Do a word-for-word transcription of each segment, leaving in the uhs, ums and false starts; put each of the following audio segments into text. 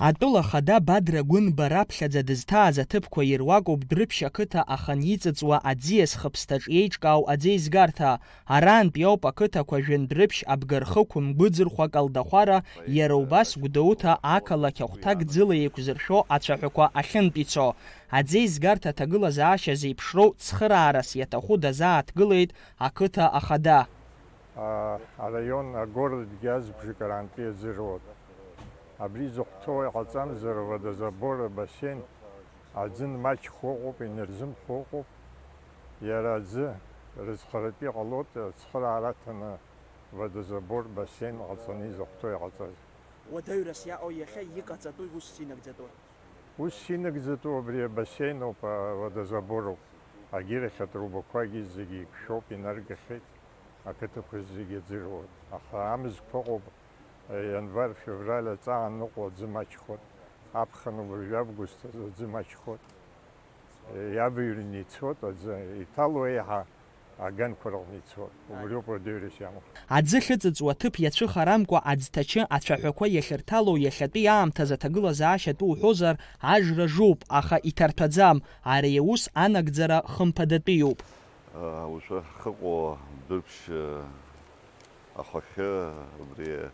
Атәыла ахада Бадра Гәынба раԥхьаӡа дызҭааз аҭыԥқәа ируакуп Дәрыԥшь ақыҭа аханы иҵыҵуа аӡиас хыԥсҭаҿ еиҿкаау аӡеизгарҭа. Араантәи ауп ақыҭақәа Жәындәрыԥшь, Абгархықә, Мгәыӡырхәа, Калдахәара, иара убас Гәдоуҭа ақалақь ахәҭак ӡыла еиқәзыршәо ацәаҳәақәа ахьынтә ицо. Аӡеизгарҭа аҭагылазаашьа зеиԥшроу цхыраарас иаҭаху дазааҭгылеит ақыҭа ахада. А, араион, агородгьы азбжак араантәи аӡы роуп. Абри зыхәҭоу иҟаҵамзар, водозабор, абасен, аӡы нмаҷхо ыҟоуп, инарзымхо ыҟоуп. Иара аӡы рыцхыратәы иҟалоит, ацхыраара аҭаны водозабор, бассейн ҟаҵаны изыхәҭоу иҟаҵаз. Уадаҩрас иаҟоу иахьа иҟаҵатәу ус инагӡатәу? Ус инагӡатәу абри абассейноуп, а, водозабороуп. Агьырахь атрубақәагьы зегьы еиқәшәоуп, инаргахьеит, ақыҭақәа зегьы аӡы роуеит. Аха амзқәа ыҟоуп, а, ианвар, февраль аҵаа аныҟоу аӡы маҷхоит. Аԥхын уажәы август азы аӡы маҷхоит. Иавыҩрны ицоит аӡы, иҭало еиҳа аганқәа рҟны ицоит. Убриоуп уадаҩрас иамоу. Аӡы ахьыҵыҵуа аҭыԥ иацәыхарамкәа аӡҭачы ацәаҳәақәа иахьырҭало иахьатәи аамҭазы аҭагылазаашьа атәы уҳәозар, ажра жуп, аха иҭарҭәаӡам, ари аус анагӡара хымԥадатәиуп. Уажәы ҳахьыҟоу Дәрыԥшь ахәахьы, абри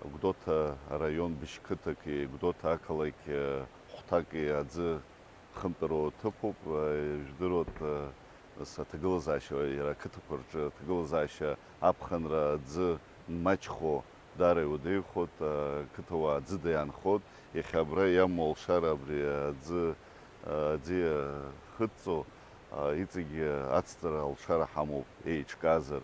Гәдоуҭа араион быжьқыҭаки Гәдоуҭа ақалақь хәҭаки аӡы хымтәароу аҭыԥуп, ижәдыруеит, нас аҭагылазаашьа, иара ақыҭақәа рҿы аҭагылазаашьа аԥхынра аӡы нмаҷхо даара иуадаҩхоит, ақыҭауаа аӡы даанхоит, иахьа абра иамоу алшара абри аӡы, аӡы иахыҵҵо, иҵегьы ацҵара алшара ҳамоуп, еиҿкаазар.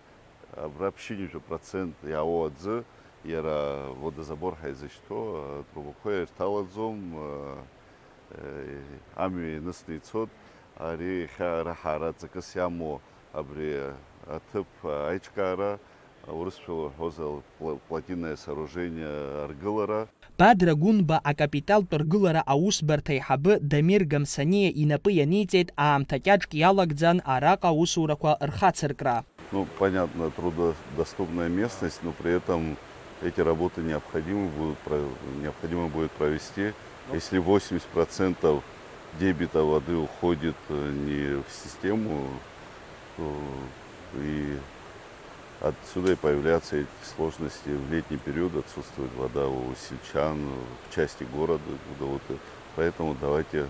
Абра ԥшьынҩажәа процент иаауа аӡы, иара водозабор ҳаизышьҭоу, атрубақәа ирҭалаӡом, амҩа ианысны ицоит. Ари иахьа ара ҳара ҵакыс иамоу абри аҭыԥ аиҿкаара, урысшәала уҳәозар, пла-, плотинное сооружение аргылара. Бадра Гәынба акапиталтә ргылара аусбарҭа аиҳабы Дамир Гамсаниа инапы ианиҵеит аамҭа кьаҿк иалагӡан араҟа аусурақәа рхацыркра. Ну, понятно, труднодоступная местность, но при этом эти работы необходимы будут про-, необходимо будет провести. Если восемьдесят процентов дебита воды уходит, э, не в систему, то и отсюда и появляются эти сложности. В летний период отсутствует вода у сельчан, в части города Гудауты. Поэтому давайте,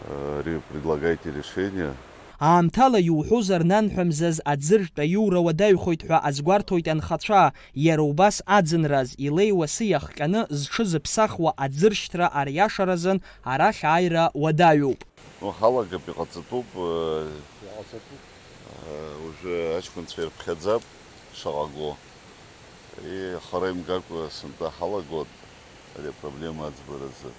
э, ре-, предлагайте решение. Аамҭала иуҳәозар, нанҳәа мзаз аӡыртә аиура уадаҩхоит ҳәа азгәарҭоит анхацәа, иара убас аӡынраз, илеиуа сы иахҟьаны зҽызыԥсахуа аӡыршьҭра ариашаразын арахь ааира уадаҩуп. Ну, ҳалагап, иҟаҵатәуп, э, Иҟаҵатәуп. Э, уажәы аҷкәынцәа ирԥхьаӡап шаҟа го. И, хара имгакәа сынтәа ҳалагоит ари апроблема аӡбаразы.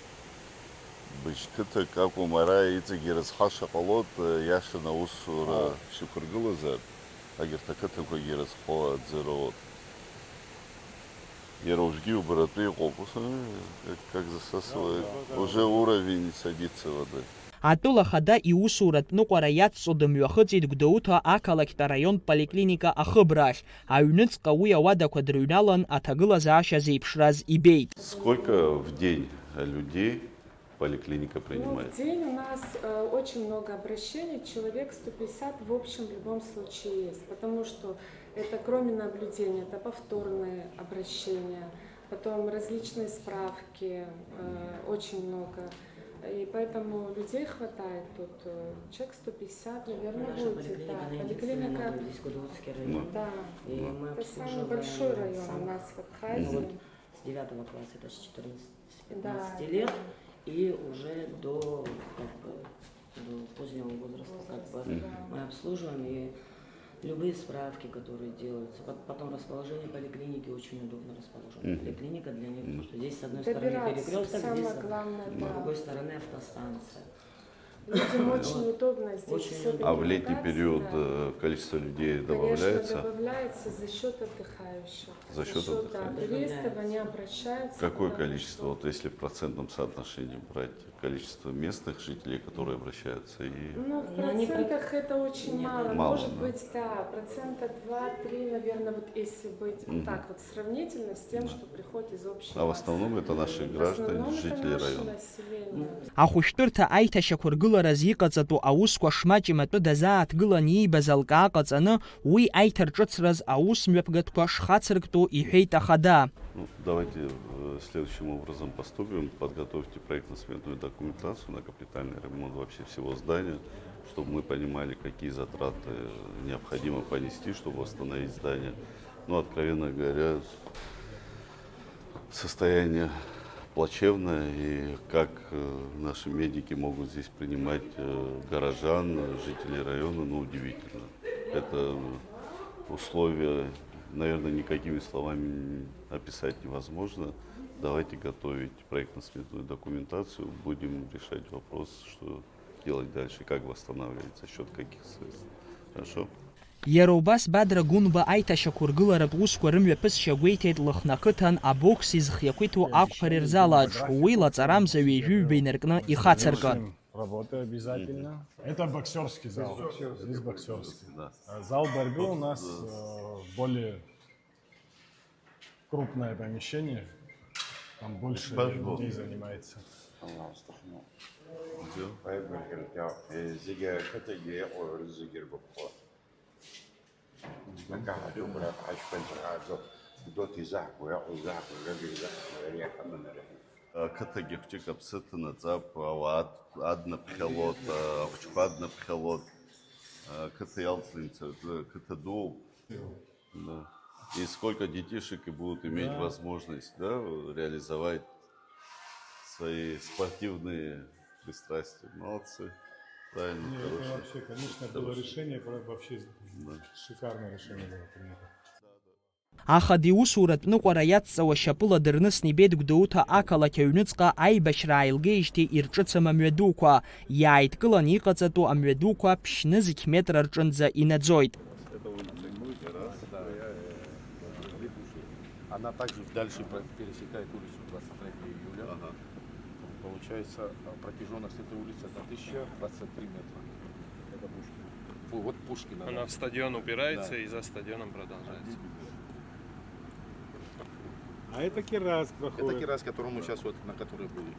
Быжь қыҭак акәым, ара иҵегь ирызҳаша ҟалоит, э, иашаны аусура Ааи. шьақәыргылазар, агьырҭ ақыҭақәагьы ирызҳо аӡы роуеит. Иара уажәгьы иубаратәы иҟоуп. Ус, э, как, как засасывает. Да, да, да, Уже да. уровень садится воды. Атәыла ахада иусуратә ныҟәара иацҵо дымҩахыҵит Гәдоуҭа ақалақьтә араионтә поликлиника ахыбра ахь. Аҩныҵҟа уи ауадақәа дрыҩналан, аҭагылазаашьа зеиԥшраз ибеит. Сколько в день людей поликлиника Ну, в принимает? день у нас, э, очень много обращений, человек сто пятьдесят в общем в любом случае есть, потому что это кроме наблюдения, это повторные обращения, потом различные справки, э, очень много. И поэтому людей хватает тут, э, человек сто пятьдесят, наверное, Наша будет. поликлиника Да, находится поликлиника. на Здесь Гудоводский район. Ну. Да. И Ну. мы Это самый обслуживаем большой район у самых, нас в Абхазии. ну, вот, с девятого класса, то есть с четырнадцати, с Да, пятнадцати лет, да. и уже до, как бы, до позднего возраста, как бы, Возраста, Мгм. да. мы обслуживаем, и любые справки, которые делаются. Пот-, потом расположение поликлиники очень удобно расположено. Мгм. Поликлиника для них, Мгм. потому что здесь, с одной стороны, Добираться перекресток, здесь, самое с главное, с да. другой стороны, автостанция. Людям очень удобно здесь. Всё-таки, а в летний период, э, количество людей добавляется? Конечно, добавляется за счёт отдыхающих. За счёт отдыхающих. За счёт, да, туристов, они обращаются к нам. Какое количество, вот если в процентном соотношении брать, количество местных жителей, которые обращаются, и... Ну, в процентах это очень мало. Мало, да? Может быть, да, процента два-три, наверное, вот если быть вот так вот сравнительно с тем, что приходит из общей массы. А в основном это наши граждане, жители района. В основном это наше население. Ахәышәтәырҭа аиҭашьақәыргылараз иҟаҵатәу аусқәа шмаҷым атәы дазааҭгылан иибаз алкаа ҟаҵаны, уи аиҭарҿыцраз аус мҩаԥгатәқәа шхацырктәу иҳәеит ахада. Ну, давайте, э, следующим образом поступим. Подготовьте проектно-сметную документацию на капитальный ремонт вообще всего здания, чтобы мы понимали, какие затраты необходимо понести, чтобы восстановить здание. Ну, откровенно говоря, состояние плачевное, и как, э, наши медики могут здесь принимать, э, горожан, э, жителей района, ну, удивительно. Это условия, наверное, никакими словами описать невозможно. Давайте готовить проектно-сметную документацию, будем решать вопрос, что делать дальше, как восстанавливать, за счёт каких средств. Хорошо? Иара убас Бадра Гәынба аиҭашьақәыргыларатә усқәа рымҩаԥысшьа гәеиҭеит Лыхны ақыҭан абокс изхиақәиҭу ақәԥареи рзалаҿ, уи лаҵарамза ҩажәи ҩба инаркны ихацыркын. Работы обязательно. Это боксёрский зал. Здесь боксёрский. Да. А зал борьбы у нас, э, более крупное помещение. Там больше людей занимается. Зегьы ақыҭагьы иҟоу зегьы ргәаԥхо. Акаҳа дуқәа ҳаҷкәынцәа ҳааӡо, Гәдоуҭа изаҳго, иаҟәа изаҳго, Гагра изаҳго, иара иаҳаманы иаҳәеит. Ақыҭагьы хәҷык аԥсы ҭанаҵап, ауаа ад-, аднаԥхьалоит, ахәыҷқәа аднаԥхьалоит. Ақыҭа иалҵны имцаӡо, ақыҭа дууп. Да. И сколько детишек и будут иметь возможность, да, реализовать свои спортивные пристрастия. Молодцы. Правильно, хорошее. Не, это вообще, конечно, было решение, про-, вообще шикарное решение было принято. Ахада иусуратә ныҟәара иадҵауа шьапыла дырнысны ибеит Гәдоуҭа ақалақь аҩныҵҟа аибашьра ааилгеижьҭеи ирҿыцым амҩадуқәа. Иааидкыланы иҟаҵатәу амҩадуқәа ԥшьнызқь метра рҿынӡа инаӡоит. Она также дальше про-, пересекает улицу двадцать третьего июля. Ага. Получается, протяжённость этой улицы — это тысяча двадцать три метра. Это Пушкина. Пу-, вот Пушкина, да. Она в стадион упирается и за стадионом продолжается. А это Кирас проходит. Это Кирас, который мы сейчас вот, на которой были.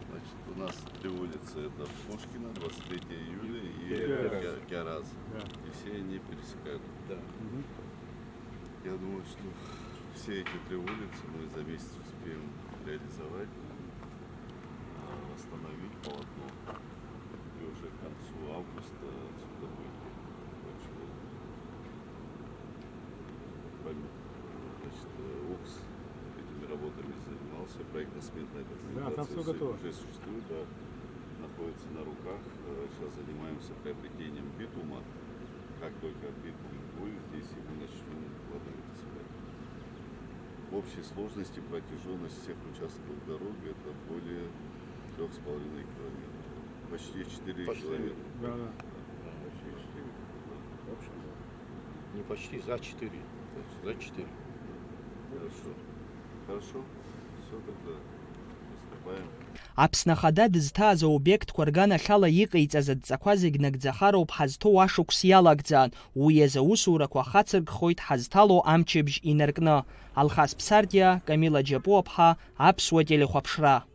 Значит, у нас три улицы. Это Пушкина, двадцать третье июля и Кирас. Ки-, Кирас. Да. И все они пересекают. Да. Мгм. Я думаю, что все эти три улицы мы за месяц успеем реализовать, а, восстановить полотно. И уже к концу августа отсюда будет очень, пойм-, значит, э, УКС этими работами занимался, проектно-сметная документация. Да, там всё уже готово. Уже существует, да, находится на руках. Э, сейчас занимаемся приобретением битума. Как только битум будет, здесь и мы начнём плотно это собирать. В общей сложности протяжённость всех участков дороги — это более трёх с половиной километров. Почти четыре километра. Да, да. Почти четыре. В общем, да. Не почти, за четыре. За четыре. Хорошо. Хорошо. Всё тогда. Приступаем. Аԥсны Ахада дызҭааз аобиектқәа рганахьала иҟаиҵаз адҵақәа зегь нагӡахароуп ҳазҭоу ашықәс иалагӡан, уи азы аусурақәа хацыркхоит ҳазҭало амчыбжь инаркны. Алхас Ԥсардиа, Камила Џьапуаԥҳа, Аԥсуа телехәаԥшра.